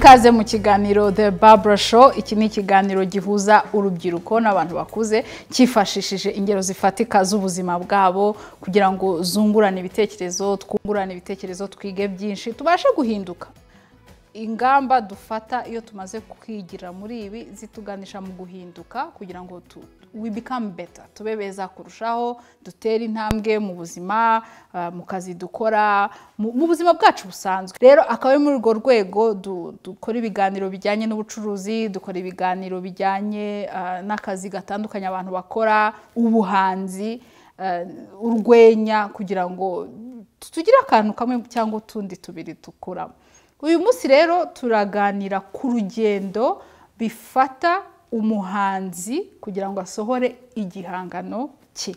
Ikaze mu kiganiro The Barbara Show. Iki ni ikiganiro gihuza urubyiruko n'abantu bakuze, cyifashishije ingero zifatika z'ubuzima bwabo kugira ngo zungurane ibitekerezo, twungurane ibitekerezo, twige byinshi, tubashe guhinduka. Ingamba dufata iyo tumaze kwigira muri ibi zituganisha mu guhinduka kugira ngo we become better, tube beza kurushaho, dutere intambwe mu buzima, mu kazi dukora, mu buzima bwacu busanzwe. Rero akaba ari muri urwo rwego dukora ibiganiro bijyanye n'ubucuruzi, dukora ibiganiro bijyanye n'akazi gatandukanye abantu bakora, ubuhanzi, urwenya, kugira ngo tugire akantu kamwe cyangwa utundi tubiri dukuramo. Uyu munsi rero turaganira ku rugendo bifata umuhanzi kugira ngo asohore igihangano cye.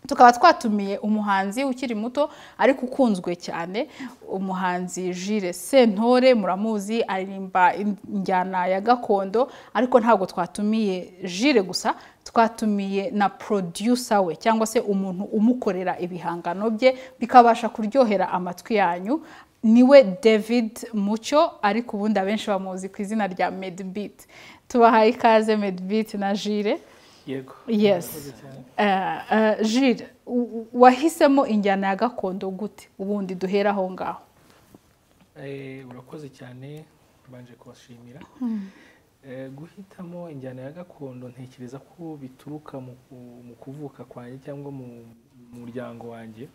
Tukaba twatumiye umuhanzi ukiri muto ariko ukunzwe cyane, umuhanzi Jules Sentore. Muramuzi, aririmba injyana ya gakondo, ariko ntabwo twatumiye Jules gusa, twatumiye na producer we, cyangwa se umuntu umukorera ibihangano bye bikabasha kuryohera amatwi yanyu, niwe David Mucyo, ariko ubundi abenshi bamuzi ku izina rya Madebeat. Tubahaye ikaze, Madebeat na Jules. Yego. Yes. Murakoze cyane. Jules, wahisemo injyana ya gakondo gute? Ubundi duhera aho ngaho. Urakoze cyane, mbanje kubashimira. Guhitamo injyana ya gakondo, ntekereza ko bituruka mu kuvuka kwanjye cyangwa mu muryango wanjye.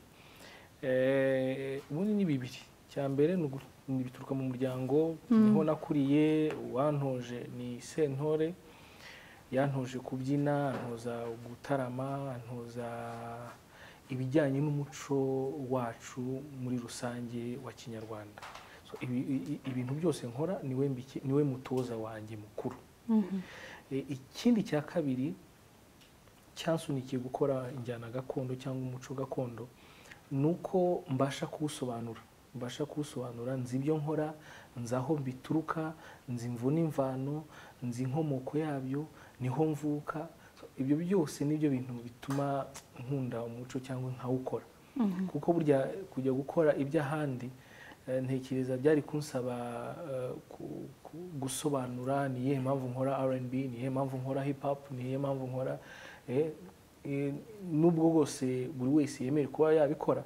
Ubundi ni bibiri. Icya mbere ni bituruka mu muryango, niho nakuriye. Uwantoje ni Sentore, yantoje kubyina, antoza gutarama, antoza ibijyanye n'umuco wacu muri rusange wa Kinyarwanda. So, ibintu byose nkora niwe mutoza wanjye mukuru. Ikindi cya kabiri cyansunikiye gukora injyana gakondo cyangwa umuco gakondo ni uko mbasha kuwusobanura. Nzi ibyo nkora, nzi aho bituruka, nzi imvu n'imvano, nzi inkomoko yabyo, niho mvuka. So, ibyo byose nibyo bintu bituma nkunda umuco cyangwa nkawukora, kuko burya kujya gukora iby'ahandi, ntekereza byari kunsaba gusobanura ni iyihe mpamvu nkora R&B, ni iyihe mpamvu nkora hip hop, ni iyihe mpamvu nkora nubwo bwose buri wese yemerewe kuba yabikora,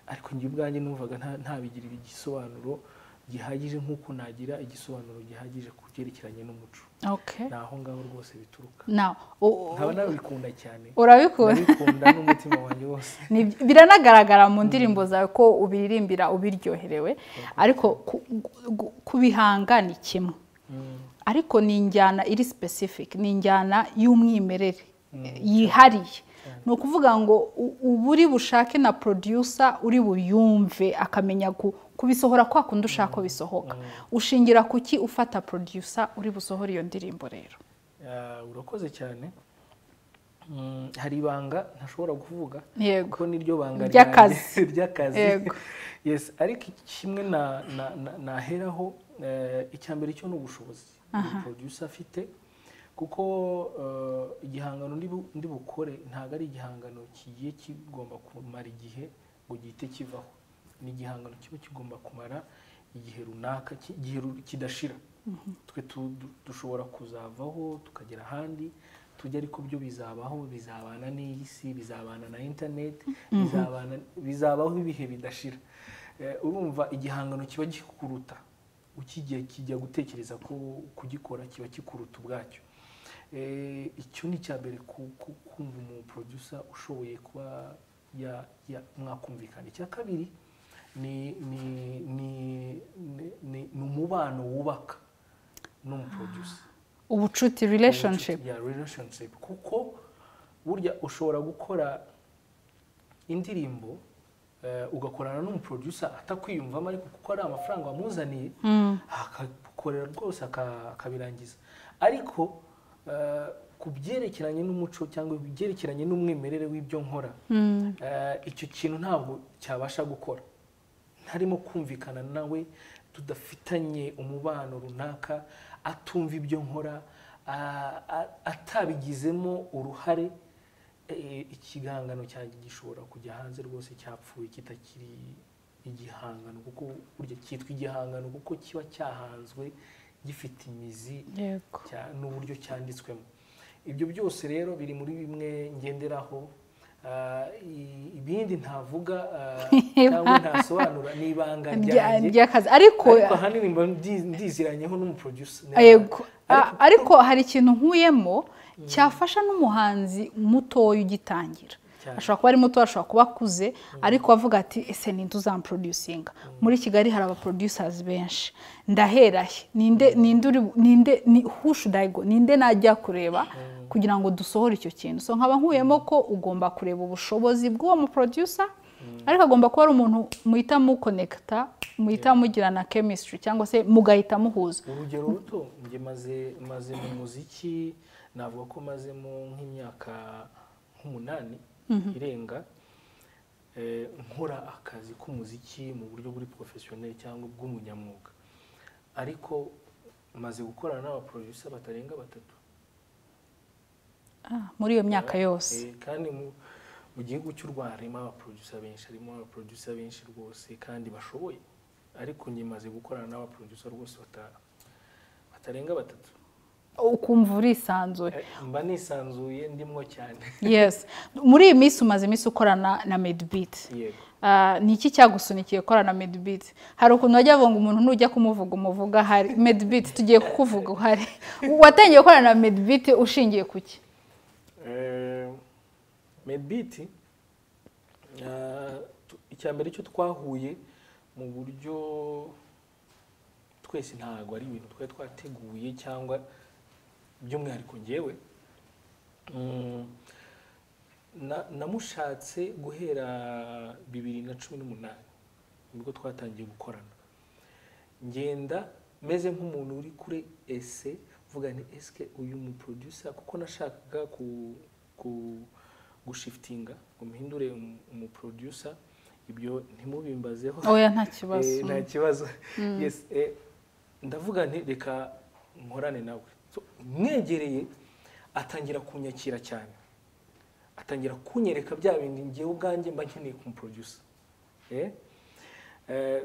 ariko njye ubwanjye numvaga ntabigira igisobanuro gihagije nk'uko nagira igisobanuro gihagije ku byerekeranye n'umuco. Ni aho ngaho rwose bituruka. Now, Nkaba nabikunda cyane. Urabikunda? Ndabikunda n'umutima wanjye wose. Biranagaragara mu ndirimbo zawe ko ubiririmbira ubiryoherewe, ariko kubihanga ni kimwe, ariko ni injyana iri specific, ni injyana y'umwimerere yihariye. Ni ukuvuga ngo uba uri bushake na producer uri buyumve, akamenya kubisohora kwa kundi ushaka ko bisohoka. Ushingira kuki ufata producer uri busohore iyo ndirimbo rero? Urakoze cyane. Hari ibanga ntashobora kuvuga kuko niryo banga Ry'akazi. ryanjye, ry'akazi. Yes, ariko kimwe naheraho, icya mbere cyo ni ubushobozi producer afite, kuko igihangano ndi bukore ntabwo ari igihangano kigiye kigomba kumara igihe ngo gihite kivaho. Ni igihangano kiba kigomba kumara igihe runaka, igihe kidashira. Twe dushobora kuzavaho tukagera ahandi tujya, ariko byo bizabaho, bizabana n'iyi si, bizabana na internet, bizabaho ibihe bidashira. Urumva igihangano kiba gikuruta ukigiye kijya gutekereza ko kugikora kiba kikuruta ubwacyo. Icyo ni icya mbere, kumva umu producer ushoboye kuba mwakumvikana. Icya kabiri ni umubano wubaka n'umu producer. Ubucuti, relationship. Ya, relationship, kuko burya ushobora gukora indirimbo, ugakorana n'umuproducer atakwiyumvamo, ariko kuko ari amafaranga wamuzaniye akagukorera rwose akabirangiza. Ariko ku byerekeranye n'umuco cyangwa ibyerekeranye n'umwimerere w'ibyo nkora, icyo kintu ntabwo cyabasha gukora ntarimo kumvikana nawe, tudafitanye umubano runaka, atumva ibyo nkora, atabigizemo uruhare. Ikigangano cyanjye gishobora kujya hanze rwose cyapfuye, kitakiri igihangano, kuko burya cyitwa igihangano kuko kiba cyahanzwe gifite imizi n'uburyo cyanditswemo. Ibyo byose rero biri muri bimwe ngenderaho. Ibindi ntavuga cyangwa ntasobanura ni ibanga ryanjye ry'akazi, ariko ahanini mba ndiziranyeho n'umuproducer. Yego, ariko hari ikintu nkuyemo cyafasha n'umuhanzi mutoya ugitangira. Ashobora kuba ari muto, ashobora kuba akuze, ariko avuga ati ese ninde uzamproducinga? Muri Kigali hari aba producers benshi, ndahera he? Ninde ninde ni who should I go? Ninde najya kureba kugira ngo dusohore icyo kintu? So nkaba nkuyemo ko ugomba kureba ubushobozi bw'uwo mu producer, ariko agomba kuba ari umuntu muhita muconnecta, muhita mugirana chemistry cyangwa se mugahita muhuza. Urugero ruto, njye maze mu muziki navuga ko mazemo nk'imyaka nk'umunani irenga, nkora akazi k'umuziki mu buryo buri professionnel cyangwa bw'umunyamwuga, ariko maze gukorana n'abaproducer batarenga batatu muri iyo myaka yose. Kandi mu gihugu cy'u Rwanda harimo abaproducer benshi, harimo abaproducer benshi rwose kandi bashoboye, ariko njye maze gukorana n'abaproducer rwose batarenga batatu. Ukumva urisanzuye? Mba nisanzuye ndimwo cyane. Yes. Muri iyi minsi umaze iminsi ukorana na Madebeat. Yego. Ni iki cyagusunikiye gukorana na Madebeat? Hari ukuntu wajya bavuga umuntu nujya kumuvuga umuvuga hari Madebeat tugiye kukuvuga uhari. Watangiye gukorana na Madebeat ushingiye kuki? Madebeat icyambere cyo twahuye mu buryo twese ntago ari ibintu twari twateguye cyangwa by'umwihariko ngewe namushatse guhera 2018 nibwo twatangiye gukorana. Ngenda meze nk'umuntu uri kuri ese mvuga nti eske uyu mu producer, kuko nashakaga ku gushiftinga ngo mpindure umu producer, ibyo ntimubimbazeho. Oya, nta kibazo. Nta kibazo. Yes, ndavuga nti reka nkorane nawe. So, mwegereye atangira kunyakira cyane, atangira kunyereka bya bindi ngewe ubwanjye mba nkeneye ku producer.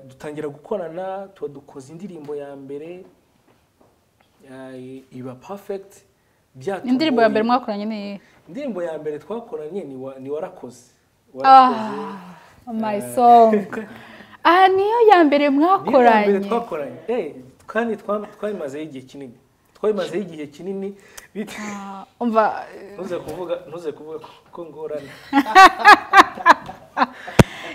Dutangira gukorana, tuba dukoze indirimbo ya mbere iba perfect. Indirimbo ya mbere mwakoranye ni indirimbo ya mbere twakoranye ni warakoze. My song. Niyo ya mbere mwakoranye. Twakoranye. Kandi twayimazeho igihe kinini. Twayimazeho igihe kinini. Umva ntuze kuvuga ko ngorana.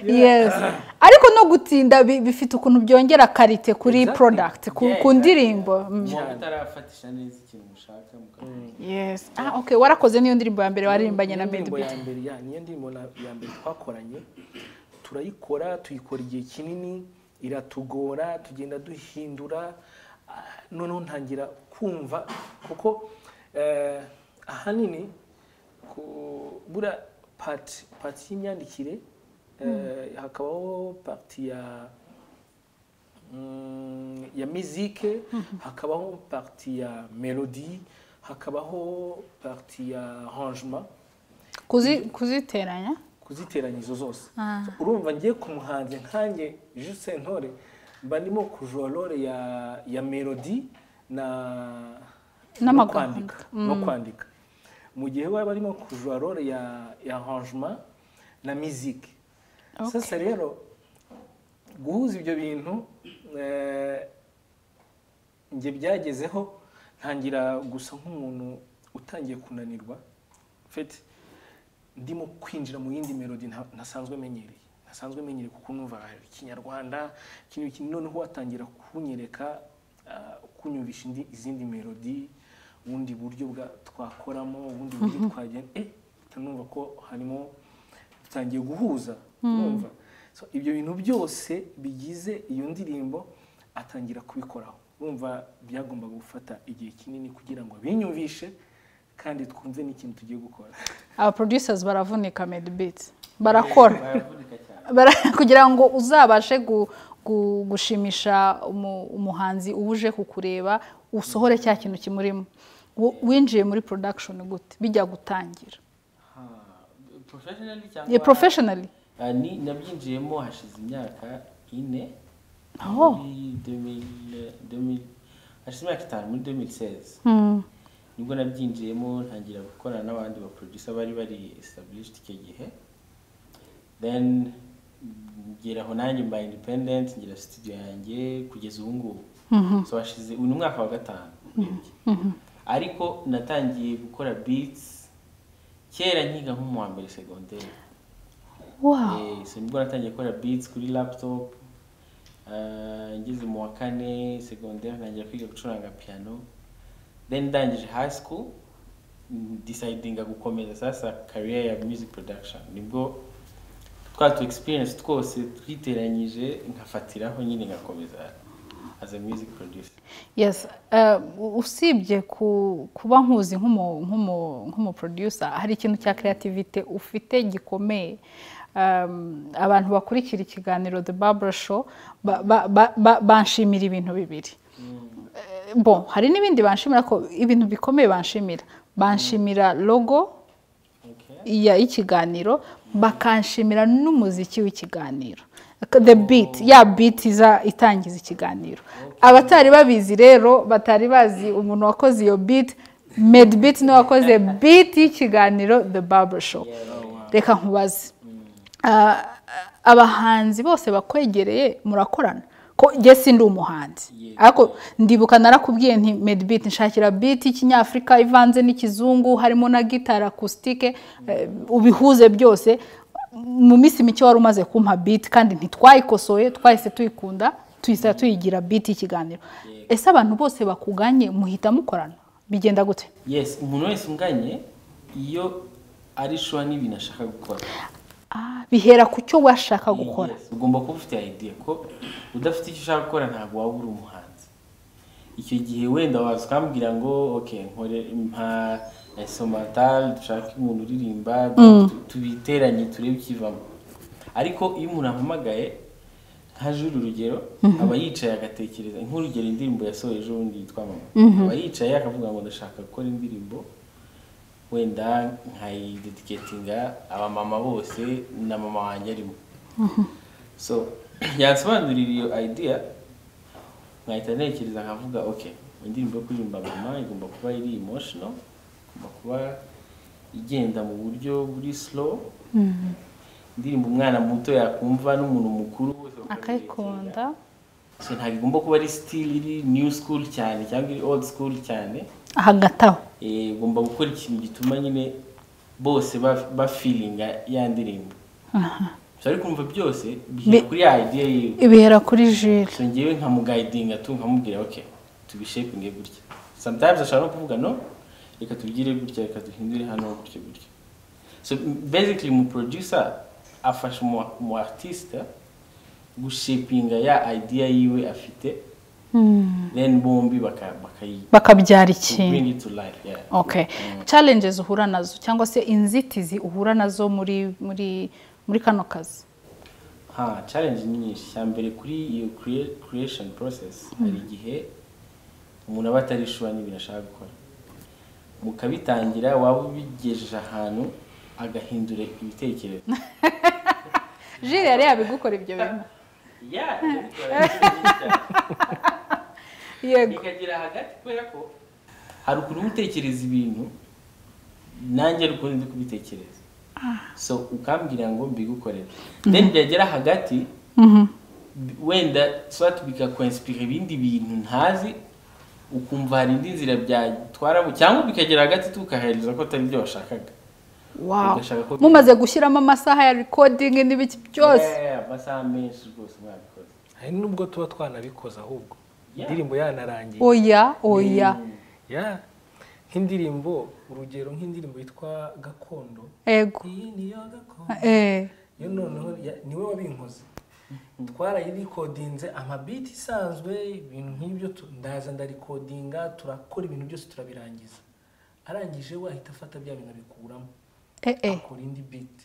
Yes. Ariko no gutinda bifite ukuntu byongera karite kuri product, ku ndirimbo. Mutarafatisha neza ikintu mushaka mukavuga. Yes. Okay, warakoze niyo ndirimbo ya mbere waririmbanye na Madebeat. Niyo ndirimbo ya mbere twakoranye. Turayikora, tuyikora igihe kinini, iratugora, tugenda duhindura, noneho ntangira kumva kuko ahanini bura part y'imyandikire, hakabaho part ya musique, hakabaho part ya melody, hakabaho part ya arrangement, kuziteranya kuziteranya izo zose. Urumva ngiye ku muhanzi nkanjye Jules Sentore mba ndimo kujua role ya melody na no kwandika, mu gihe waba arimo kujua role ya arrangement na musique. Sasa rero guhuza ibyo bintu nge byagezeho ntangira gusa nk'umuntu utangiye kunanirwa. Fete ndimo kwinjira mu yindi melody ntasanzwe menyereye kuko numva ikinyarwanda kintu, noneho watangira kunyereka kunyumvisha izindi melody, ubundi buryo bwa twakoramo, ubundi buryo twagenda numva ko harimo dutangiye guhuza, numva so ibyo bintu byose bigize iyo ndirimbo atangira kubikoraho. Urumva byagombaga gufata igihe kinini kugira ngo binyumvishe kandi twumve n'ikintu tugiye gukora. Aba producers baravunika Madebeat, barakora kugira ngo uzabashe gushimisha umuhanzi uje kukureba, usohore cya kintu kimurimo. Winjiye muri production gute bijya gutangira? Professionally cyangwa professionally? Ni nabyinjiyemo hashize imyaka 4. Oh. Muri 2000, hashize imyaka 5, muri 2016 nibwo nabyinjiyemo, ntangira gukorana n'abandi ba producer bari established icyo gihe. Then ngeraho nanjye mba independent, ngira studio yanjye kugeza ubu ngubu. So hashize, uyu ni umwaka wa 5 urebye. Ariko natangiye gukora beats kera nkiga nko mu wa mbere secondaire. So nibwo natangiye gukora beats kuri laptop. Ngeze mu wa 4 secondaire ntangira kwiga gucuranga piano. Then ndangije high school decidinga gukomeza sasa career ya music production. Nibwo twa tu experience twose twiteranyije nkafatiraho nyine ngakomeza as a music producer. Yes, usibye kuba nkuzi nk'umu producer, hari ikintu cya creativity ufite gikomeye. Abantu bakurikira ikiganiro The Barbara Show banshimira ibintu bibiri. Bon, hari n'ibindi banshimira, ko ibintu bikomeye banshimira. Banshimira logo ya ikiganiro, bakanshimira n'umuziki w'ikiganiro. The beat, ya beat iza itangiza ikiganiro. Abatari babizi rero, batari bazi umuntu wakoze iyo beat, Madebeat niwe wakoze beat y'ikiganiro The Barbara Show. Reka nkubaze, abahanzi bose bakwegereye murakorana? Ko njye sindi umuhanzi, ariko ndibuka narakubwiye nti Madebeat nshakira beat y'ikinyafurika ivanze n'ikizungu, harimo na guitar acoustique, ubihuze byose. Mu minsi mike wari umaze kumpa beat, kandi ntitwayikosoye, twahise tuyikunda, tuhise tuyigira beat y'ikiganiro. Ese abantu bose bakuganye muhita mukorana? Bigenda gute? Yes, umuntu wese unganye iyo ari sure n'ibintu ashaka gukora. Bihera ku cyo washaka gukora. Yes, ugomba kuba ufite idea, ko udafite icyo ushaka gukora ntabwo waba uri umuhanzi. Icyo gihe wenda waza ukambwira ngo okay, nkore mpa instrumental, dushake umuntu uririmba, tubiteranye turebe ikivamo. Ariko iyo umuntu ampamagaye nka Jules urugero, aba yicaye agatekereza, nk'urugero indirimbo yasohoye ejo bundi yitwa Mama. Aba yicaye akavuga ngo ndashaka gukora indirimbo wenda nkayidedicatinga abamama bose na mama wanjye arimo. So yansobanurira iyo idea, nkahita ntekereza nkavuga okay, indirimbo yo kuririmba mama igomba kuba iri emotional, igomba kuba igenda mu buryo buri slow, indirimbo umwana muto yakumva n'umuntu mukuru bose akayikunda. So ntabwo igomba kuba ari style iri new school cyane cyangwa iri old school cyane, hagati aho. Ugomba gukora ikintu gituma nyine bose bafeelinga ya ndirimbo. So ariko kumva byose bihera kuri ya idea yiwe, ibihera kuri Jules. So ngewe nkamuguidinga tu, nkamubwira okay, tubishapinge gutya. Sometimes ashobora no kuvuga no, reka tubigire gutya, reka duhindure hano gutya gutya. So basically mu producer afasha umu artiste gushapinga ya idea yiwe afite, then bombi bakabyara ikintu, bring it to life. Yeah. Okay. Challenges uhura nazo cyangwa se inzitizi uhura nazo muri muri muri kano kazi? Challenge ni nyinshi. Cya mbere kuri iyo creation process, hari igihe umuntu aba atari sure n'ibintu ashaka gukora, mukabitangira waba ubigejeje ahantu agahindura ibitekerezo. Jules yari yabigukora ibyo bintu? Yeah, yego. Bikagera hagati kubera ko hari ukuntu utekereza ibintu nanjye ari ukuntu ndi kubitekereza. So ukambwira ngo mbigukorere, then byagera hagati wenda soit bikakwinspira ibindi bintu ntazi, ukumva hari indi nzira byatwaramo, cyangwa bikagera hagati tukahereza ko atari byo washakaga. Wow. Mumaze gushyiramo amasaha ya recording n'ibiki byose. Amasaha menshi rwose mwabikoze. Hari nubwo tuba twanabikoze ahubwo indirimbo yanarangiye. Oya, oya. Yeah. Nk'indirimbo, urugero nk'indirimbo yitwa Gakondo. Ego. Iyi niyo gakondo. Yo noneho niwe wabinkoze. Twarayirekodinze amabiti isanzwe, ibintu nk'ibyo, ndaza ndarikodinga, turakora ibintu byose turabirangiza. Arangije we ahita afata bya bintu abikuramo. Akora indi beat.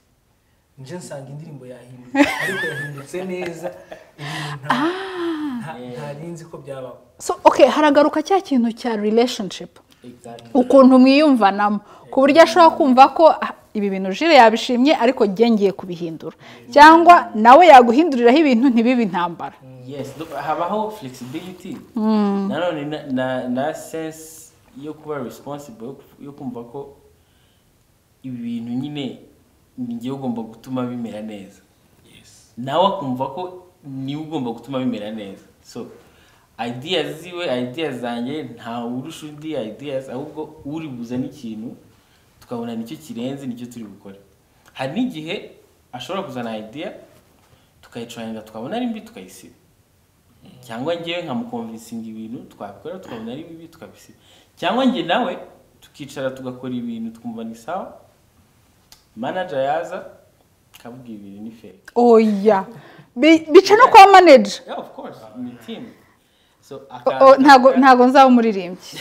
Nje nsanga indirimbo yahindutse, ariko yahindutse neza, ibintu ntari nzi ko byabaho. So okay, haragaruka cya kintu cya relationship. Exactly. Ukuntu mwiyumvanamo ku buryo ashobora kumva ko Ibi bintu Jules yabishimye ariko njye ngiye kubihindura, cyangwa nawe yaguhinduriraho ibintu ntibibe intambara. Yes, habaho flexibility nanone na sense yo kuba responsible, yo kumva ko ibi bintu nyine ni njye ugomba gutuma bimera neza. Yes. Nawe akumva ko niwe ugomba gutuma bimera neza. So ideas ziwe, ideas zanjye, nta urusha undi ideas, ahubwo uri buzane ikintu tukabona nicyo kirenze nicyo turi bukore. Hari n'igihe ashobora kuzana idea tukayicuranga tukabona ari mbi tukayisiba, cyangwa njyewe nkamukonvinsinga ibintu twabikora tukabona ari bibi tukabisiba, cyangwa njye nawe tukicara tugakora ibintu twumva ni sawa, manager yaza akabwira ibintu ni fake. Oya, bica no kwa manager. Yeah, of course, ni team. So ntago nzaba umuririmbyi.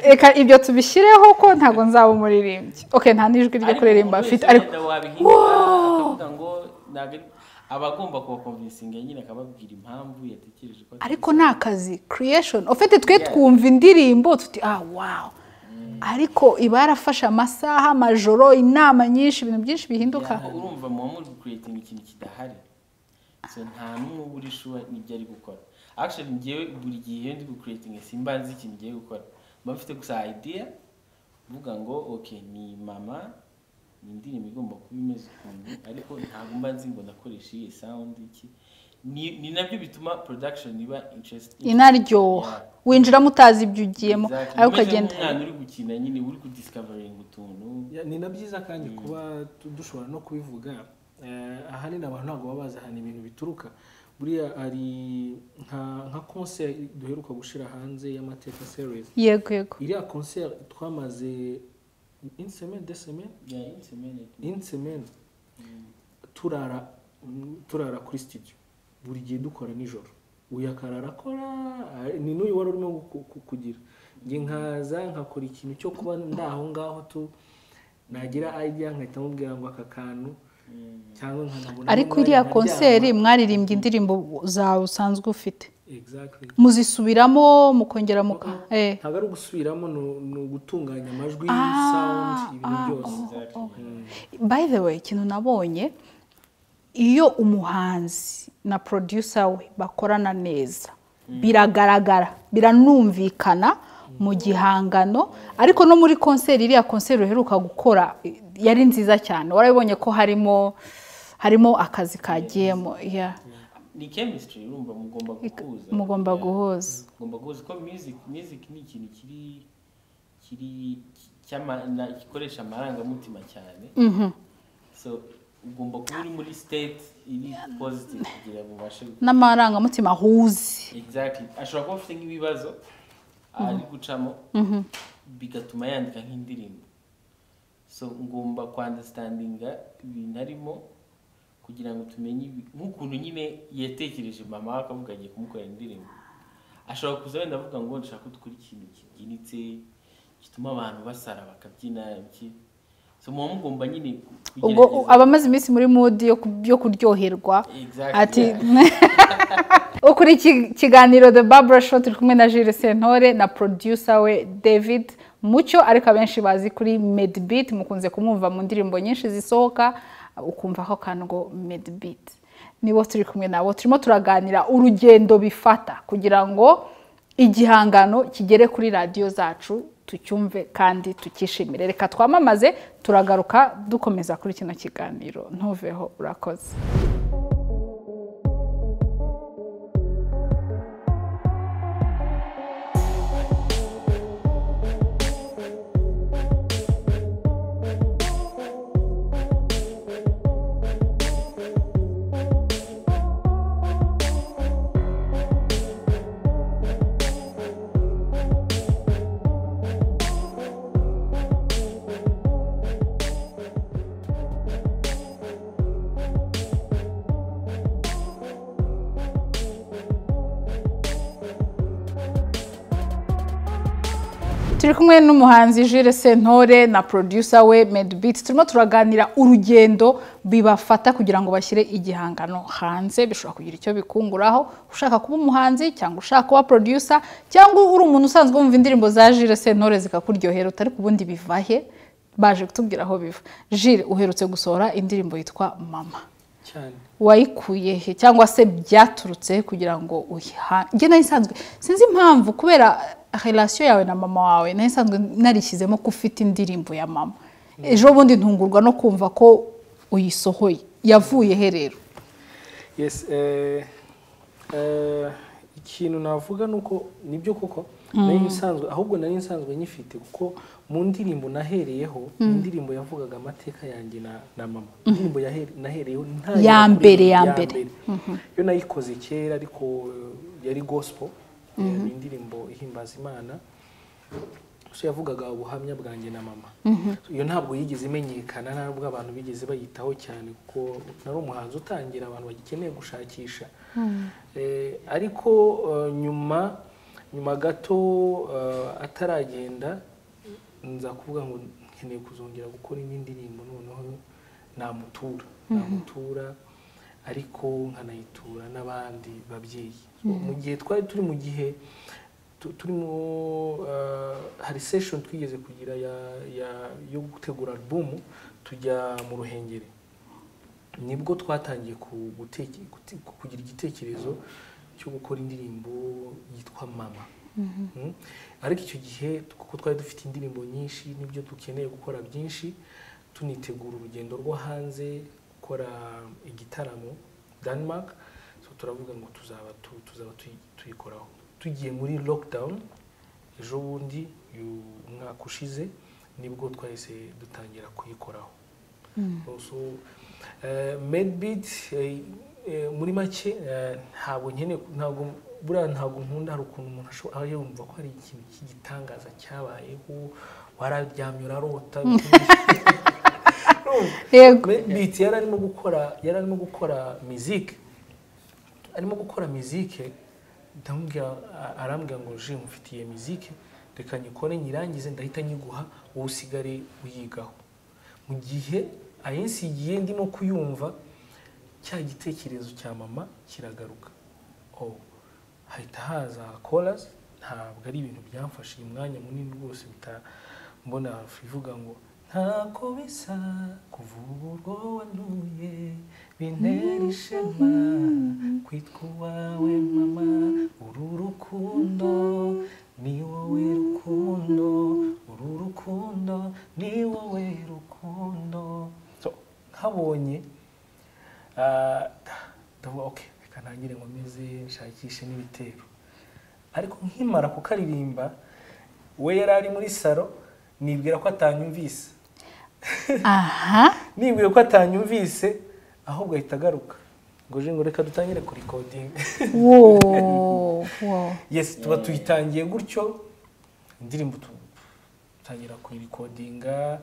Reka ibyo tubishyireho ko ntago nzaba umuririmbyi. Okay, nta nijwi ryo kuririmba afite, ariko akavuga ngo abagomba kubakonvinsinga nyine akababwira impamvu yatekereje ko, ariko ni akazi creation. Ufite twe twumva indirimbo tuti ah wow, ariko iba yarafashe amasaha, amajoro, inama nyinshi, ibintu byinshi bihinduka. Urumva muba muri creating ikintu kidahari, so nta n'umwe uba uri sure n'ibyo ari gukora. Actually njyewe buri gihe ndi gucreating simba nzi ikintu ngiye gukora, mba mfite gusa idea mvuga ngo okay ni mama, ni indirimbo igomba kuba imeze ukuntu, ariko ntabwo mba nzi ngo ndakoresha iyi sound iki. Ni nabyo bituma production iba interesting, inaryoha. Winjiramo utazi ibyo ugiyemo, ariko ukagenda umwana uri gukina nyine uri kudiscovering utuntu. Ni na byiza kandi kuba dushobora no kubivuga. Ahanini abantu ntabwo baba bazi ahantu ibintu bituruka. Buriya ari nka concert duheruka gushira hanze y'amateka series. Yego yego. Iriya concert twamaze une semaine, deux semaines? Yeah, une semaine. Une semaine. Turara kuri studio. Buri gihe dukora nijoro. Uyu akarara akora, ni n'uyu wari urimo kugira. Nge nkaza nkakora ikintu cyo kuba ndaho ngaho tu nagira idea nkahita mubwira ngo aka kantu cyangwa nkanabona. Ariko iriya concert mwaririmbye indirimbo zawe usanzwe ufite. Exactly. Muzisubiramo mukongera muka ntabwo ari ugusubiramo, ni ugutunganya amajwi, sound, ibintu byose. By the way, ikintu nabonye, iyo umuhanzi na producer we bakorana neza biragaragara, biranumvikana mu gihangano. Ariko no muri concert, iriya concert uheruka gukora yari nziza cyane, warabibonye ko harimo akazi kagiyemo. Yeah. Ni chemistry, urumva mugomba guhuza. Mugomba guhuza. Mugomba guhuza ko music ni ikintu kiri gikoresha amarangamutima cyane. So ugomba kuba uri muri state iri positive kugira ngo ubashe n'amarangamutima ahuze. Exactly. Ashobora kuba afite nk'ibibazo ari gucamo bigatuma yandika nk'indirimbo. So ngomba ku understandinga ibintu arimo kugira ngo tumenye nk'ukuntu nyine yatekereje mama akavuga agiye kumukorera indirimbo. Ashobora kuza wenda avuga ngo ndashaka ko dukora ikintu kibyinitse gituma abantu basara bakabyina iki. So muba mugomba nyine ubwo abamaze iminsi muri mood yo kuryoherwa. Ati ukuri kiganiro The Barbara Show turi kumwe na Jules Sentore na producer we David Mucyo, ariko abenshi bazi kuri Medbeat, mukunze kumwumva mu ndirimbo nyinshi zisohoka ukumva ko kantu ngo Medbeat. Nibo turi kumwe nabo turimo turaganira urugendo bifata kugira ngo igihangano kigere kuri radio zacu tucyumve kandi tukishimire. Reka twamamaze, turagaruka dukomeza kuri kino kiganiro. Ntuveho, urakoze. Turi kumwe n'umuhanzi Jules Sentore na producer we Medbeat. Turimo turaganira urugendo bibafata kugira ngo bashyire igihangano hanze, bishobora kugira icyo bikunguraho ushaka kuba umuhanzi cyangwa ushaka kuba producer cyangwa uri umuntu usanzwe wumva indirimbo za Jules Sentore zikakuryohera utari kubundi bivahe. Baje kutubwira aho biva. Jules, uherutse gusohora indirimbo yitwa Mama. Cyane. Wayikuye he cyangwa se byaturutse kugira ngo uyiha? Njye nayisanzwe sinzi impamvu, kubera relation yawe na mama wawe, nayisanzwe narishyizemo ko ufite indirimbo ya mama. Ejo bundi ntungurwa no kumva ko uyisohoye. Yavuye he rero? Yes, ikintu navuga nuko nibyo koko nari nsanzwe, ahubwo nari nsanzwe nyifite, kuko mu ndirimbo nahereyeho, indirimbo yavugaga amateka yanjye na mama, indirimbo nahereyeho Ya mbere, ya mbere. Yo nayikoze kera, ariko yari gospel, ni indirimbo ihimbaza Imana. So yavugaga ubuhamya bwanjye na mama. So, iyo ntabwo yigeze imenyekana, ntabwo abantu bigeze bayitaho cyane, kuko nari umuhanzi utangira, abantu bagikeneye gushakisha. Ariko nyuma gato ataragenda, nza kuvuga ngo nkeneye kuzongera gukora indi ndirimbo, noneho namutura ariko nkanayitura n'abandi babyeyi. So, mu gihe twari turi mu gihe turimo, hari session twigeze kugira yo gutegura album, tujya mu Ruhengeri, nibwo twatangiye kugira igitekerezo cyo gukora indirimbo yitwa Mama. Ariko icyo gihe, kuko twari dufite indirimbo nyinshi n'ibyo dukeneye gukora byinshi, tunitegura urugendo rwo hanze gukora igitaramo Denmark, so turavuga ngo tuzaba tuyikoraho. Tugiye muri lockdown ejo bundi uyu mwaka ushize, nibwo twahise dutangira kuyikoraho. So Madebeat, muri make, ntabwo nkeneye, ntabwo buriya, ntabwo nkunda, hari ukuntu umuntu ashobora yumva ko hari ikintu cy'igitangaza cyabayeho, wararyamye urarota. Madebeat yari arimo gukora muzike, arimo gukora muzike, ndamubwira, arambwira ngo: "Je mufitiye muzike, reka nyikore nyirangize, ndahita nyiguha, wowe usigare uyigaho." Mu gihe ayinsigiye, ndimo kuyumva, cya gitekerezo cya mama kiragaruka. Oh, hahita haza chorus. Ntabwo ari ibintu byamfashe umwanya munini rwose, mpita mbona ivuga ngo: "Ntako bisa kuvuga urwo wanduye, bintera ishema kwitwa uwawe mama, uru rukundo ni wowe rukundo, uru rukundo ni wowe rukundo." So nkabonye, ndavuga: "Okay, reka ntangire nkomeze nshakishe n'ibitero." Ariko nkimara kukaririmba, we yari ari muri salo, nibwira ko atanyumvise. Nibwira ko atanyumvise, ahubwo ahita agaruka ngo: "Je ngo reka dutangire kurikodinga." Wow. Yes, tuba tuyitangiye gutyo indirimbo, dutangira kuyirikodinga,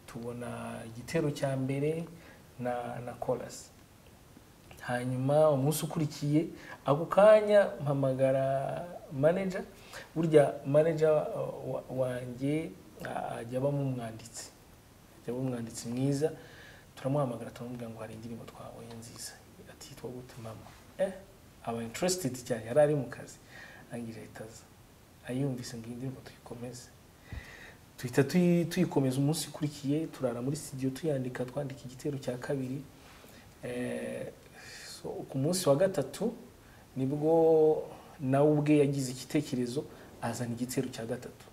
tubona igitero cya mbere na chorus. Hanyuma umunsi ukurikiye, ako kanya mpamagara manager. Burya manager wanjye ajya abamo umwanditsi, ajya aba umwanditsi mwiza. Turamuhamagara, turamubwira ngo hari indirimbo twabonye nziza. Ati: "Yitwa gute?" "Mama." Aba interested cyane, yari ari mu kazi, arangije ahita aza, ayumvise ngo iyi ndirimbo tuyikomeze. Tuhita tuyikomeza. Umunsi ukurikiye turara muri studio tuyandika, twandika igitero cya kabiri. So, ku munsi wa gatatu nibwo nawe ubwe yagize igitekerezo, azana igitero cya gatatu.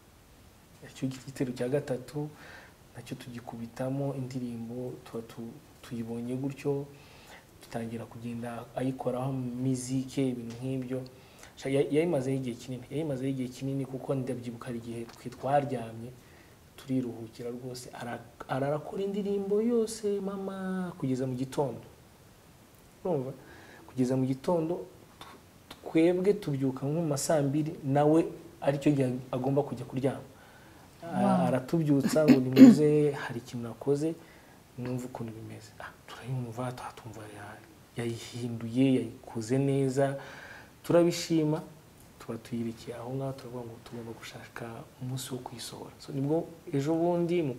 Icyo gitero cya gatatu nacyo tugikubitamo indirimbo, tuba tuyibonye gutyo, dutangira kugenda ayikoraho mizike, ibintu nk'ibyo. Yayimazeho igihe kinini, yayimazeho igihe kinini, kuko ndabyibuka hari igihe twe twaryamye turiruhukira rwose, ararakora indirimbo yose mama kugeza mu gitondo. Urumva, kugeza mu gitondo, twebwe tubyuka nko mu ma saa 2, nawe aricyo gihe agomba kujya kuryama. Aratubyutsa ngo: "Nimuze, hari ikintu nakoze, mwumve ukuntu bimeze." Turayumva, tumva yayihinduye, yayikoze neza, turabishima, tuba tuyirekeye aho ngaho. Turavuga ngo tugomba gushaka umunsi wo kuyisohora. So, nibwo ejo bundi mu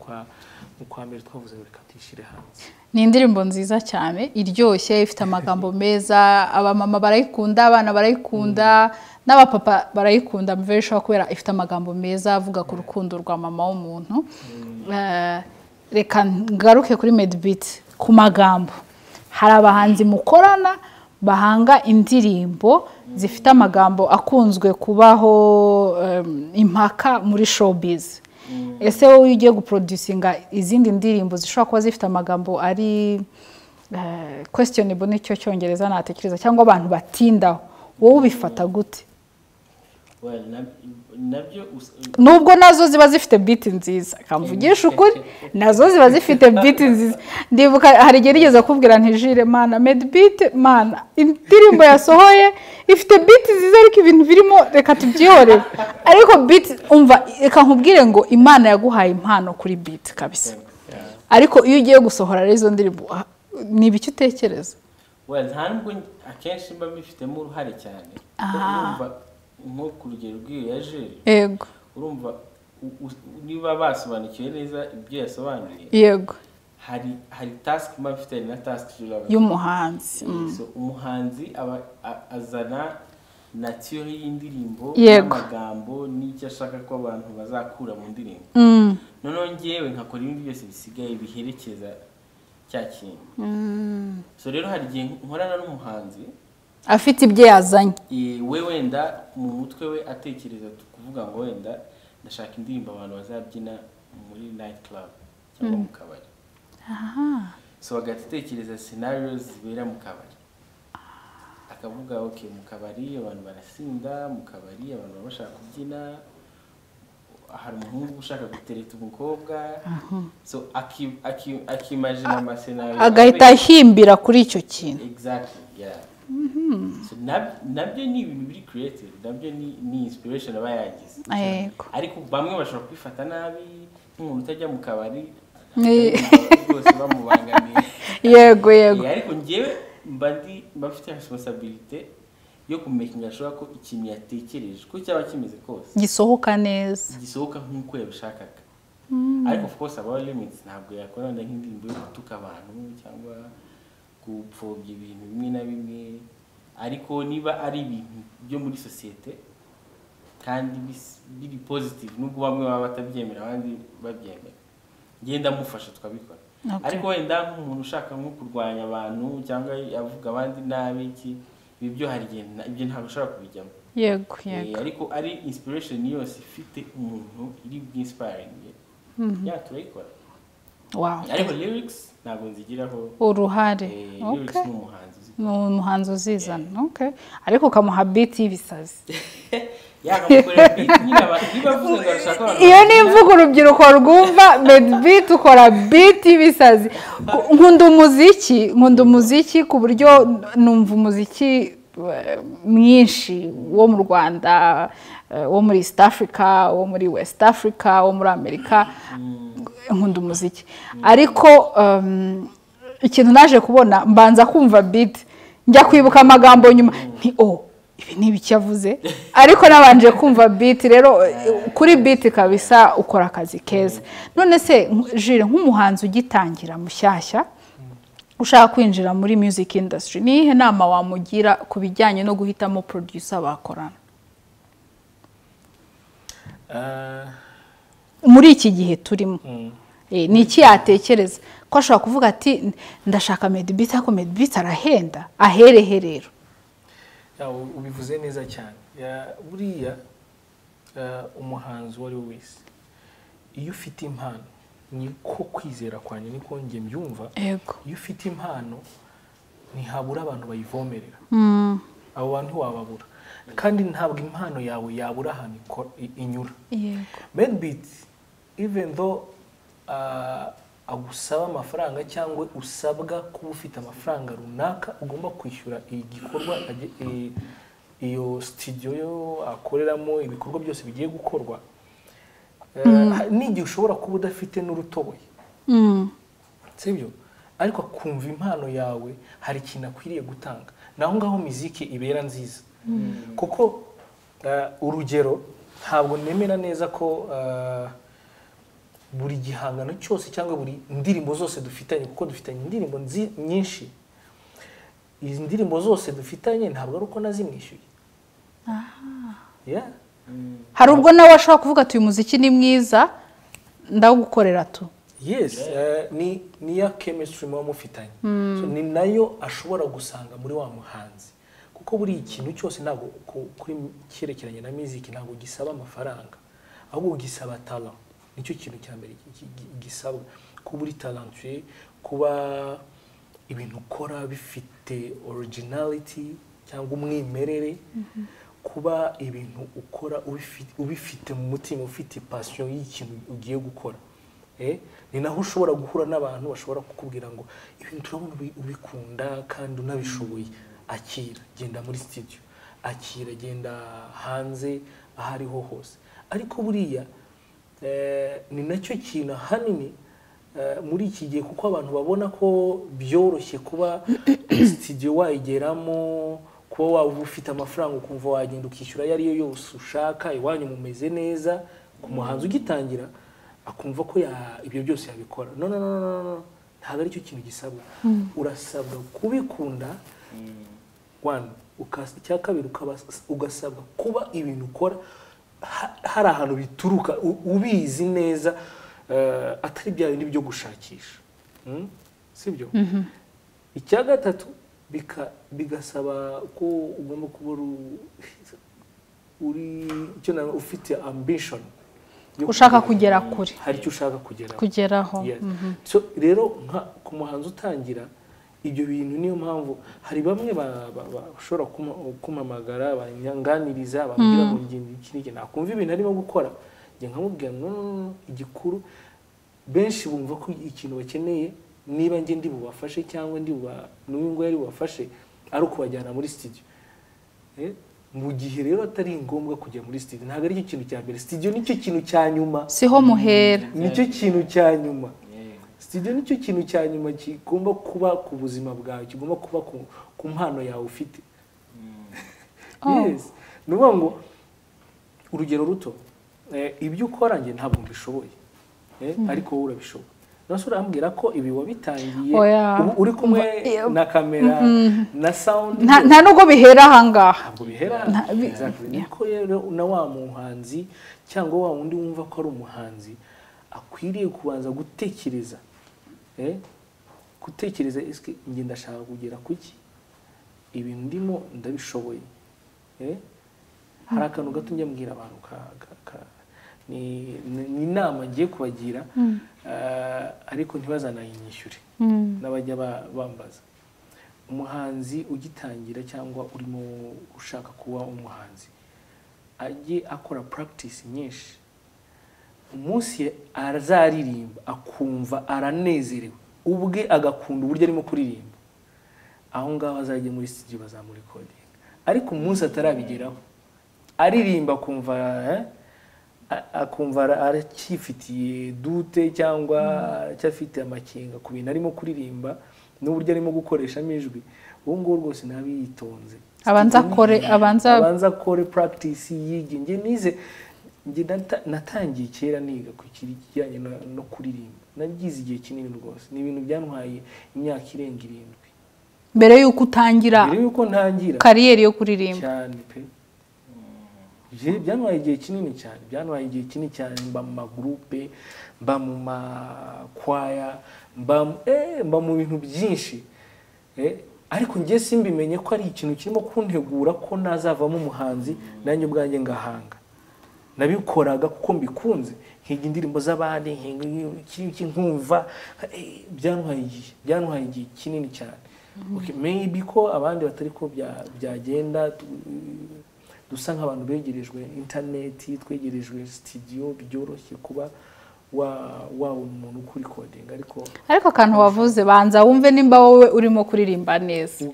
kwa mbere twavuze ngo reka tuyishyire hanze. Ni indirimbo nziza cyane, iryoshye, ifite amagambo meza. Abamama barayikunda, abana barayikunda, n'abapapa barayikunda. I'm very sure, kubera ifite amagambo meza avuga ku rukundo rwa mama w'umuntu. Reka ngaruke kuri Madebeat ku magambo. Hari abahanzi mukorana bahanga indirimbo zifite amagambo akunzwe kubaho impaka muri showbiz. Ese wowe ugiye guproducinga izindi ndirimbo zishobora kuba zifite amagambo ari questionable, nicyo cyongereza natekereza, cyangwa abantu batindaho, wowe ubifata gute? Nubwo nazo ziba zifite beat nziza, kamvugisha ukuri, nazo ziba zifite beat nziza. Ndibuka hari igihe nigeze kubwira nti Jules, mana Madebeat, mana indirimbo yasohoye ifite beat nziza, ariko ibintu birimo reka tubyihorere. Ariko beat, umva reka nkubwire ngo Imana yaguhaye impano kuri beat kabisa. Ariko iyo ugiye gusohora rero izo ndirimbo, ni ibiki utekereza? Well, nta nubwo akenshi mba mbifitemo uruhare cyane. Urumva nko ku rugero rw'iyo ya Jules, yego, urumva niba basobanukiwe neza ibyo yasobanuye, yego, hari task mba mfite na task y'umuhanzi. So umuhanzi aba azana nature y'indirimbo n'amagambo n'icyo ashaka ko abantu bazakura mu ndirimbo. Noneho njyewe nkakora ibindi byose bisigaye biherekeza cya kintu. So rero hari igihe nkorana n'umuhanzi afite ibyo yazanye, we wenda mu mutwe we atekereza kuvuga ngo wenda ndashaka indirimbo abantu bazabyina muri night club cyangwa mu kabari. So agatekereza scenarios zibera mu kabari, akavuga okay, mu kabari abantu barasinda, mu kabari abantu baba bashaka kubyina, hari umuhungu ushaka gutereta umukobwa. So akimagina amasenario agahita ahimbira kuri icyo kintu. Exactly, yeah. So nabyo ni ibintu biri creative, nabyo ni inspiration aba yagize. Ariko bamwe bashobora kwifata nabi, nk'umuntu utajya mu kabari rwose bamubangamiye. Yego yego. Ariko njyewe mba mfite responsibility yo kumakinga sure ko ikintu yatekereje ko cyaba kimeze kose gisohoka neza, gisohoka nk'uko yabishakaga. Ariko of course aba limits, ntabwo yakora wenda nk'indirimbo yo gutuka abantu cyangwa gupfobya ibintu bimwe na bimwe. Ariko niba ari ibintu byo muri sosiyete kandi biri positive, nubwo bamwe baba batabyemera abandi babyemera, ngenda mufasha tukabikora. Ariko wenda nk'umuntu ushaka nko kurwanya abantu cyangwa avuga abandi nabi iki, ibyo hari igihe ibyo ntabwo ushobora kubijyamo. Yego yego. Ariko ari inspiration yose ifite umuntu iri inspiring, ya turayikora. Wow. Ariko lyrics ntabwo nzigiraho uruhare. Lyrics ni umuhanzi uzizana. Okay. Ariko ukamuha beat y'ibisazi. Iyo ni imvugo urubyiruko rwumva. Madebeat ukora beat y'ibisazi. Nkunda umuziki ku buryo numva umuziki mwinshi wo mu Rwanda, wo muri East Africa, wo muri West Africa, wo muri Amerika. Nkunda umuziki. Ariko ikintu naje kubona, mbanza kumva beat, njya kwibuka amagambo nyuma nti oh, ibi ni ibiki yavuze, ariko nabanje kumva beat. Rero kuri beat kabisa ukora akazi keza. None se Jules, nk'umuhanzi ugitangira mushyashya ushaka kwinjira muri music industry, ni iyihe nama wamugira ku bijyanye no guhitamo producer bakorana muri iki gihe turimo? Ni iki yatekereza ko ashobora kuvuga ati ndashaka Madebeat, ariko Madebeat arahenda, aherehe rero? Ubivuze neza cyane. Buriya umuhanzi uwo ari we wese, iyo ufite impano, niko kwizera kwanjye, niko njye mbyumva, iyo ufite impano ntihabura abantu bayivomerera. Abo bantu ntiwababura, kandi ntabwo impano yawe yabura ahantu inyura. Madebeat even though agusaba amafaranga cyangwa usabwa kuba ufite amafaranga runaka ugomba kwishyura igikorwa, iyo studio yo akoreramo ibikorwa byose bigiye gukorwa, n'igihe ushobora kuba udafite n'urutoboye, sibyo, ariko akumva impano yawe hari ikintu akwiriye gutanga. Naho ngaho muziki ibera nziza. Kuko urugero, ntabwo nemera neza ko buri gihangano cyose cyangwa buri ndirimbo zose dufitanye, kuko dufitanye indirimbo nyinshi, izi ndirimbo zose dufitanye ntabwo ari uko nazimwishyuye. Hari ubwo nawe ashobora kuvuga ati uyu muziki ni mwiza ndawugukorera tu. Yes, ni ya chemistry muba mufitanye. So, ni nayo ashobora gusanga muri wa muhanzi, kuko buri ikintu cyose ntabwo kuri cyerekeranye na music ntabwo gisaba amafaranga, ahubwo gisaba talent. Nicyo kintu cya mbere gisabwa, kuba uri talentueux, kuba ibintu ukora bifite originality cyangwa umwimerere, kuba ibintu ukora ubifite mu mutima, ufite passion y'ikintu ugiye gukora. Ni naho ushobora guhura n'abantu bashobora kukubwira ngo ibintu turabona ubikunda kandi unabishoboye, akira genda muri studio, akira genda hanze aho ariho hose. Ariko buriya ni nacyo kintu ahanini muri iki gihe, kuko abantu babona ko byoroshye kuba studio wayigeramo, kuba waba ufite amafaranga ukumva wagenda ukishyura ayo ariyo yose ushaka, iwanyu mumeze neza. Ku muhanzi ugitangira akumva ko ibyo byose yabikora. No, no, no, no, no, ntabwo aricyo kintu gisabwa. Urasabwa kubikunda, one, icya kabiri ugasabwa kuba ibintu ukora hari ahantu bituruka, ubizi neza, atari bya bindi byo gushakisha. Sibyo? Icya gatatu bigasaba ko ugomba kuba uri icyo ufite ambition, ushaka kugera kure, hari icyo ushaka kugeraho. Kugeraho. So rero nka ku muhanzi utangira ibyo bintu, niyo mpamvu hari bamwe bashobora kumpamagara banyanganiriza, bambwira ngo iki n'iki, nakumva ibintu arimo gukora njye nkamubwira no, igikuru. Benshi bumva ko ikintu bakeneye, niba njye ndi bubafashe cyangwa ndi n'uyu nguyu ari bubafashe, ari ukubajyana muri studio. Mu gihe rero atari ngombwa kujya muri studio, ntabwo aricyo kintu cya mbere. Studio nicyo kintu cya nyuma, siho muhera, nicyo kintu cya nyuma. Studio nicyo kintu cya nyuma kigomba kuba ku buzima bwawe, kigomba kuba ku mpano yawe ufite. Yes, ni ukuvuga ngo urugero ruto, ibyo ukora njye ntabwo mbishoboye, ariko wowe urabishoboye. Nase urambwira ko ibi wabitangiye uri kumwe na kamera na sound, nta nubwo bihera ahangaha, ntabwo bihera. Niko rero na wa muhanzi cyangwa wa wundi wumva ko ari umuhanzi akwiriye kubanza gutekereza, gutekereza eske njye ndashaka kugera kuki, ibintu ndimo ndabishoboye. Hari akantu gato njya mbwira abantu, ni inama ngiye kubagira, ariko ntibazanayinyishyure n'abajya bambaza. Umuhanzi ugitangira cyangwa urimo ushaka kuba umuhanzi, ajye akora practice nyinshi. Umunsi azaririmba akumva aranezerewe ubwe, agakunda uburyo arimo kuririmba, aho ngaho azajya muri studio bazamurekodinga. Ariko umunsi atarabigeraho, aririmba akumva akumva aracyifitiye dute cyangwa aracyafite amakenga ku bintu arimo kuririmba n'uburyo arimo gukoreshamo ijwi, uwo nguwo rwose ntabiyitonze, abanza akore practice, yige. Njye nize, njye natangiye kera niga ku kijyanye no kuririmba, nabyize igihe kinini rwose, ni ibintu byantwaye imyaka irenga 7 mbere yuko utangira, mbere yuko ntangira kariyeri yo kuririmba cyane pe. Byantwaye igihe kinini cyane, byantwaye igihe kinini cyane, mba mu magroupe, mba mu makwaya, mba mu bintu byinshi, ariko njye simbimenye ko ari ikintu kirimo kuntegura ko nazavamo umuhanzi, nanjye ubwanjye ngahanga. Nabikoraga kuko mbikunze, nkiga indirimbo z'abandi, nkumva byantwaye igihe kinini cyane. Maybe ko abandi batari ko byagenda, dusa nk'abantu begerejwe internet, twegerejwe studio, byoroshye kuba wabona umuntu ukurikodinga. Ariko akantu wavuze, banza wumve nimba wowe urimo kuririmba neza,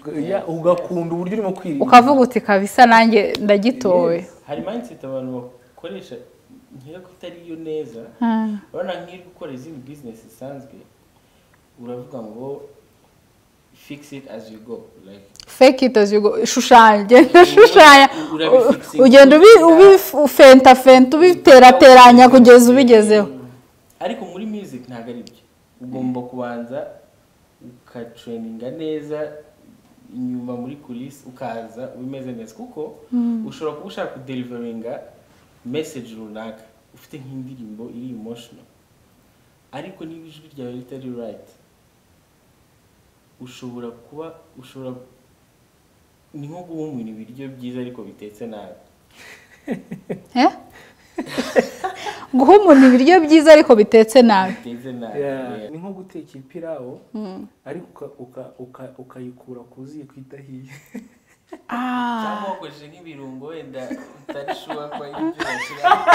ugakunda uburyo urimo kuririmba, ukavuga uti kabisa nanjye ndagitowe. Hari mindset abantu bakoresha nkeka ko itari yo neza. Urabona nk'iri gukora izindi business zisanzwe, uravuga ngo fix it as you go, like fake it as you go, shushanya, shushanya, ugenda ubifenta fenta, ubiterateranya kugeza ubigezeho. Ariko muri music ntabwo ari byo, ugomba kubanza ukatraininga neza inyuma muri kulisi, ukaza ubimeze neza, kuko ushobora kuba ushaka kudeliveringa message runaka, ufite nk'indirimbo iri emotional, Ariko niba ijwi ryawe ritari right, ushobora kuba ushobora ni nko guha umuntu ibiryo byiza ariko bitetse nabi. Eh? Guha umuntu ibiryo byiza ariko bitetse nabi. Bitetse nabi. Yeah, Yeah. ni nko guteka ipirawo ariko ukayikura ku ziko idahiye. Cyangwa wakoresheje nk'ibirungo wenda utari sure ko ari ibyo bashyiramo.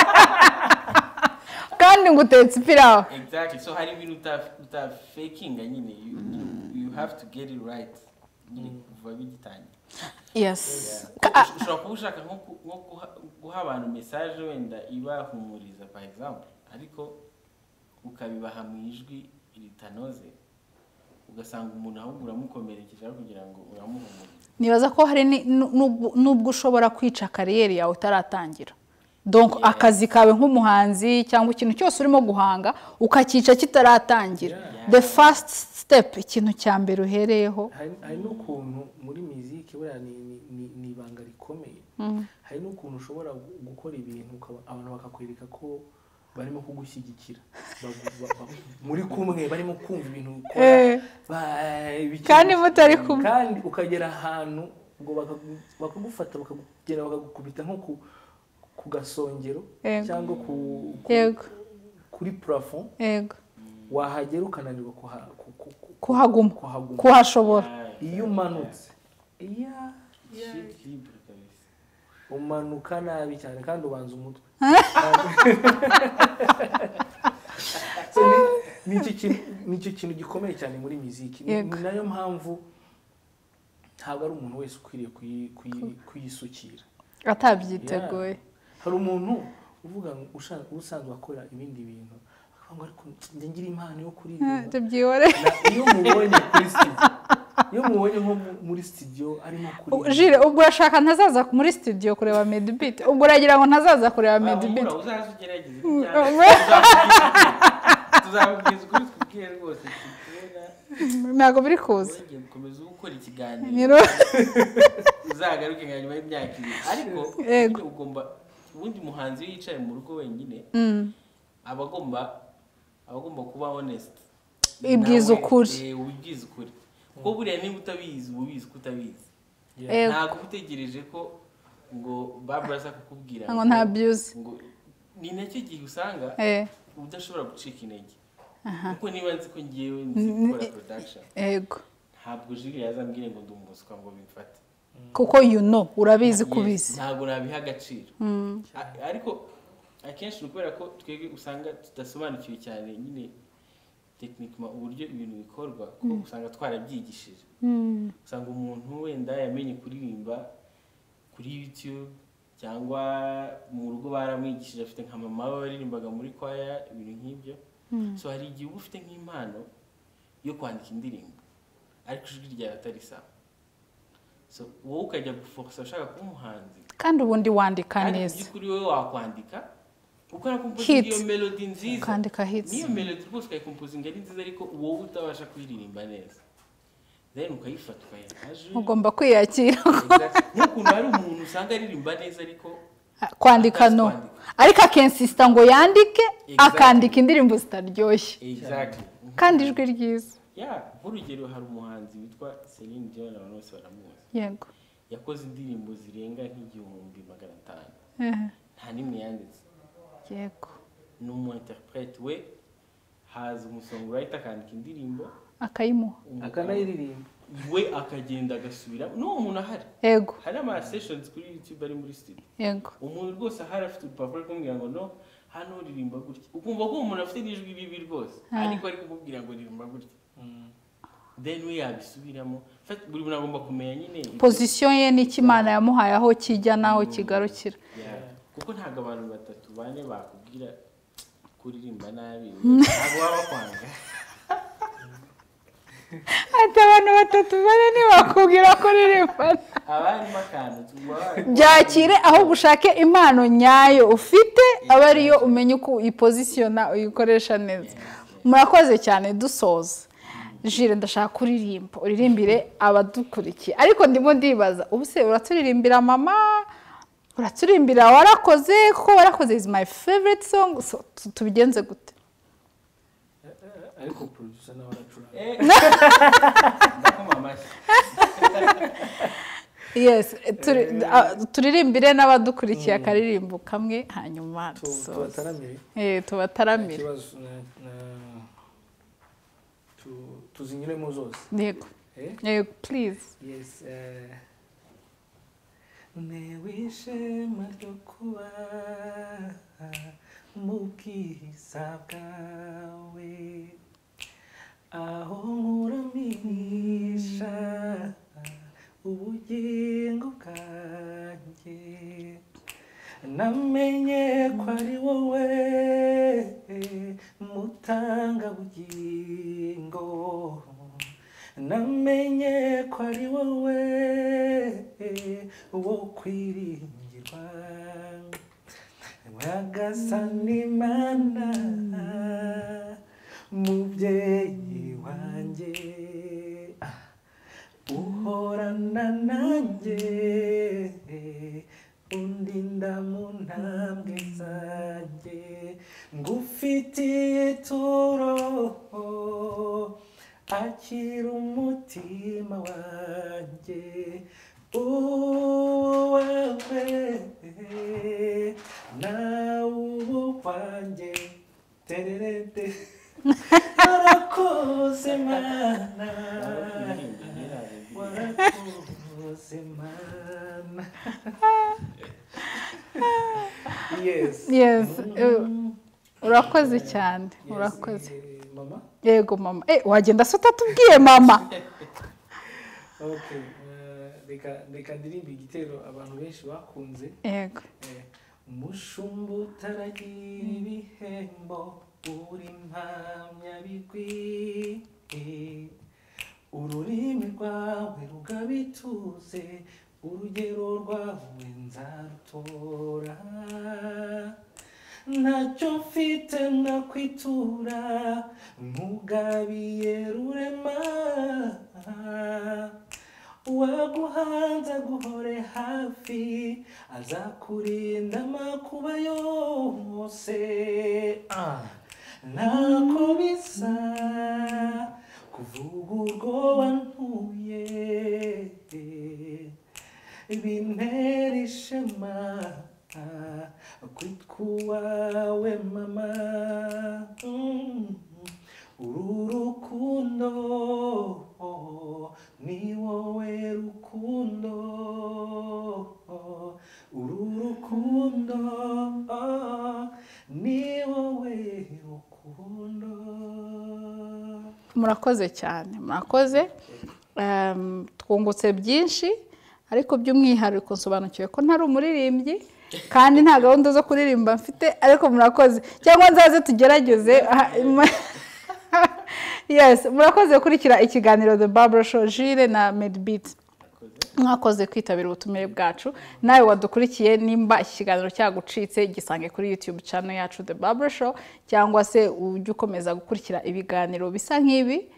Kandi ngo utetse ipirawo. Exactly. So hari ibintu utafakinga nyine, you have to get it right nyine kuva bigitangira. Yeah. Ushobora kuba ushaka nko guha abantu message wenda ibahumuriza, par exemple, ariko ukabibaha mu ijwi ritanoze, ugasanga umuntu ahubwo uramukomerekeje aho kugira ngo uramuhumurize. Nibaza ko hari nubwo ushobora kwica career yawe utaratangira, donc akazi kawe nk'umuhanzi cyangwa ikintu cyose urimo guhanga ukacyica kitaratangira. The first step, ikintu cya mbere uhereyeho. Hari n'ukuntu muri miziki buriya ni ibanga rikomeye. Hari n'ukuntu ushobora gukora ibintu abantu bakakwereka ko barimo kugushyigikira, muri kumwe, barimo kumva ibintu ukora, Kandi mutari kumwe. Kandi ukagera ahantu ngo bakagufata, bakagenda bakagukubita nko ku gasongero cyangwa kuri plafond, wahagera ukananirwa kuhaguma. Kuhaguma. Kuhashobora. Iyo umanutse, iya Shit libre kabisa. Umanuka nabi cyane kandi ubanza umutwe. So, nicyo kintu gikomeye cyane muri muziki. Ni nayo mpamvu ntabwo ari umuntu wese ukwiriye kuyisukira atabyiteguye. Hari umuntu uvuga ngo usanzwe akora ibindi bintu, akavuga ngo ariko njye ngira impano yo kuririmba. Tubyihore. Iyo mubonye kuri studio, iyo mubonye nko muri studio arimo kuririmba. Jire, ubwo urashaka ntazaza muri studio kureba Madebeat? Ubwo uragira ngo ntazaza kureba Madebeat? Wahumura, uzaze ugerageze tuzakubwiza ukuri, twibwire rwose tukubona. Ntabwo biri kuza. Wongeye gukomeza gukora ikiganiro, uzagaruke nka nyuma y'imyaka 2, ariko nyine ugomba, ubundi muhanzi iyo yicaye mu rugo wenyine aba agomba kuba honest. Ibwiza Nawe, ukuri. Wibwiza ukuri, kuko buriya niba utabizi uba ubizi ko utabizi. Ntabwo uba utegereje ko ngo Barbara aza kukubwira ngo ntabyuzi. Ngo ni nacyo gihe usanga udashobora gucika intege, kuko niba nzi ko ngewe nzi gukora production, ntabwo Jules yazambwire ngo ndi umuswa ngo bimfate. Kuko you know, urabizi ko Yes, ubizi. Ntabwo nabiha agaciro. Ariko akenshi ni ukubera ko twebwe usanga tudasobanukiwe cyane nyine techniquement uburyo ibintu bikorwa, ko usanga twarabyigishije. Usanga umuntu wenda yamenye kuririmba kuri YouTube cyangwa mu rugo baramwigishije, afite nka mama we waririmbaga muri kwaya, ibintu nk'ibyo. So hari igihe uba ufite nk'impano yo kwandika indirimbo ariko ijwi ryawe atari sawa, so wowe ukajya guforsa ushaka kuba umuhanzi. Kandi ubundi wandika Kandi mu neza. by'ukuri wowe wakwandika ukora composing Hit. iyo melody nziza, Ukandika hits. niyo melody rwose ukayikompozinga ari nziza, ariko wowe utabasha kuyiririmba neza, then ukayifata ukayiha jwi. Ugomba kwiyakira. Exactly. Nk'ukuntu hari umuntu usanga aririmba neza ariko kwandika atazi no kwandika. Ariko akensisita ngo yandike, akandika indirimbo zitaryoshye kandi ijwi ryiza. Yeah, nk'urugero hari umuhanzi witwa Celine Dion, abantu bose baramuzi. Yakoze indirimbo zirenga nk'1500, nta n'imwe yanditse. Ni umu interprète. We haza umusongwriter akandika indirimbo, akayimuha, akanayiririmba, we akagenda agasubira n'uwo muntu ahari. Hari ama sessions kuri YouTube ari muri studio, umuntu rwose ahari afite urupapuro ari kumubwira ngo no hano uririmba gutya, ukumva ko uwo muntu afite n'ijwi ribi rwose, ariko ari kumubwira ngo ririmba gutya, then we yabisubiramo. In fact, buri muntu agomba kumenya nyine Position ye n'icyo Imana yamuhaye, aho kijya n'aho kigarukira. Yeah. Kuko ntabwo abantu batatu bane bakubwira kuririmba nabi, ntabwo baba bakwanga. Ati abantu batatu bane ntibakubwira ko uririmba. Haba harimo akantu tuba. Byakire, ahubwo ushake impano nyayo ufite, aba ariyo umenya uko uyipozisiyona, uyikoresha neza. Murakoze cyane. Dusoza, Jire, ndashaka kuririmba, uririmbire abadukurikiye, ariko ndimo ndibaza, ubu se uraturirimbira mama, uraturirimbira warakoze? Kuko warakoze is my favorite song. So, tubigenze gute? Ariko producer nawe aracuranga. Ndakoma amashyi. Yes, turirimbire n'abadukurikiye akaririmbo kamwe, hanyuma dusoze. Tubataramire. Tubataramire. Ikibazo tuzinyuremo zose. Yego. Yego, please. Yes. Ntewe ishema ryo kuba mu bwiza bwawe, aho nkuramisha ubugingo bwanjye, namenye ko ari wowe mutanga bugingo, namenye ko ari wowe wo kwiringirwa, Nyagasani Mana mubyeyi wanjye, uhorana nanjye, undinda mu ntambwe zanjye, ngufitiye ituro, akira umutima wanjye, uwawe nawe ubu wanjye, tererete, warakoze Mana, warakoze Mana. Yes. Yes. Urakoze cyane, urakoze. Mama? Yego mama. Wagenda se utatubwiye mama? Okay. Reka ndirimbe igitero abantu benshi bakunze. Yego. Umushumba utaragira ibihembo, uri impamyabigwi, ururimi rwawe rugabituze, urugero rwawe nzarutora, ntacyo mfite nakwitura, nkugabiye rurema, uwaguhanze aguhore hafi, azakurinda amakuba yose, ntako bisa kuvuga urwo wantuye, bintera ishema kwitwa uwawe mama, uru rukundo ni wowe rukundo, uru rukundo ni wowe rukundo. Murakoze cyane, murakoze. Twungutse byinshi, ariko by'umwihariko nsobanukiwe ko ntari umuririmbyi kandi nta gahunda zo kuririmba mfite, ariko murakoze, cyangwa nzaze tugerageze. Yes, murakoze gukurikira ikiganiro The Barbara Show. Jules na Madebeat, mwakoze kwitabira ubutumire bwacu. Nawe wadukurikiye, nimba iki kiganiro cyagucitse gisange kuri YouTube channel yacu The Barbara Show, cyangwa se ujye ukomeza gukurikira ibiganiro bisa nk'ibi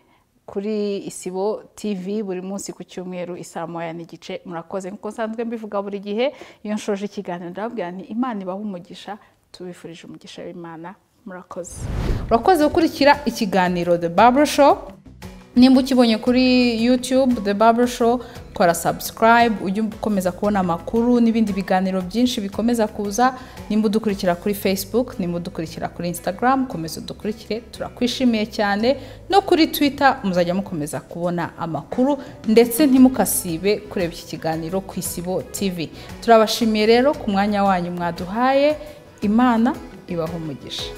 kuri Isibo TV buri munsi ku cyumweru isaa 1:30. Murakoze. Nkuko nsanzwe mbivuga buri gihe iyo nshoje ikiganiro, ndababwira nti Imana ibahe umugisha, tubifurije umugisha w'Imana. Murakoze. Urakoze gukurikira ikiganiro The Barbara Show. Nimba ukibonye kuri YouTube The Barbara Show, kora subscribe ujye ukomeza kubona amakuru n'ibindi biganiro byinshi bikomeza kuza. Nimba udukurikira kuri Facebook, nimba udukurikira kuri Instagram, komeza udukurikire, turakwishimiye cyane. No kuri Twitter muzajya mukomeza kubona amakuru, ndetse ntimukasibe kureba iki kiganiro ku Isibo TV. Turabashimiye rero ku mwanya wanyu mwaduhaye. Imana ibahe umugisha.